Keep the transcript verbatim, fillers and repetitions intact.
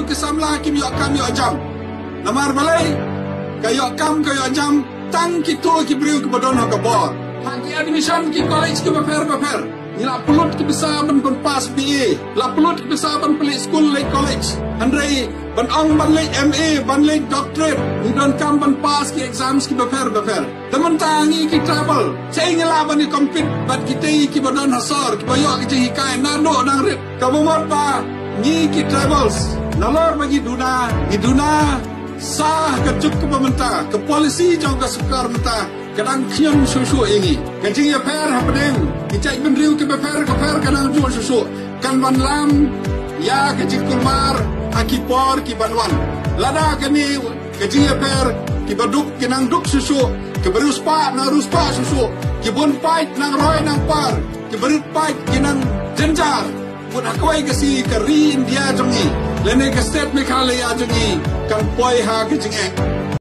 ki samla kim ïoh kam ïoh jam. Namar balei? Ka ïoh kam ka ïoh jam tang kito ki briew kiba don ha ka bor. Ha ki admission ki college kiba pher ba pher, ngi la pynlut ki pisa ban, ban pass B A, la pynlut ki pisa ban pynleit skul leit college. Hynrei ban ong ban leit M A, ban leit doctorate, ngi donkam ban pass ki exams kiba pher ba pher. Te mynta ngi ki tribal, shaei ngi lah ban ïa compete bad kitei kiba don ha sor, kiba ïoh ki jinghikai naduh nang rit? Kaba mut ba ngi ki tribals, nalor ba ngi duna, ngi duna sa ha ka juk kaba mynta, ka policy jong ka sorkar mynta ka dang khñiot shuh shuh ïa ngi. Ka jingïapher hapdeng ki jaitbynriew kiba pher ba pher ka dang jur shuh shuh, kan wanlam ïa ka jingkulmar ha ki por ki ban wan. Lada kane ka jingïapher, kiba duk ki nang duk shuh shuh, kiba riewspah nang riewspah shuh shuh, ki bun paid nang roi nang par, kiba rit paid ki nang jynjar. Bad ha kawei ka sngi ka ri India jong ngi, lane ka state Meghalaya jong ngi, kan poi ha ka jingeh.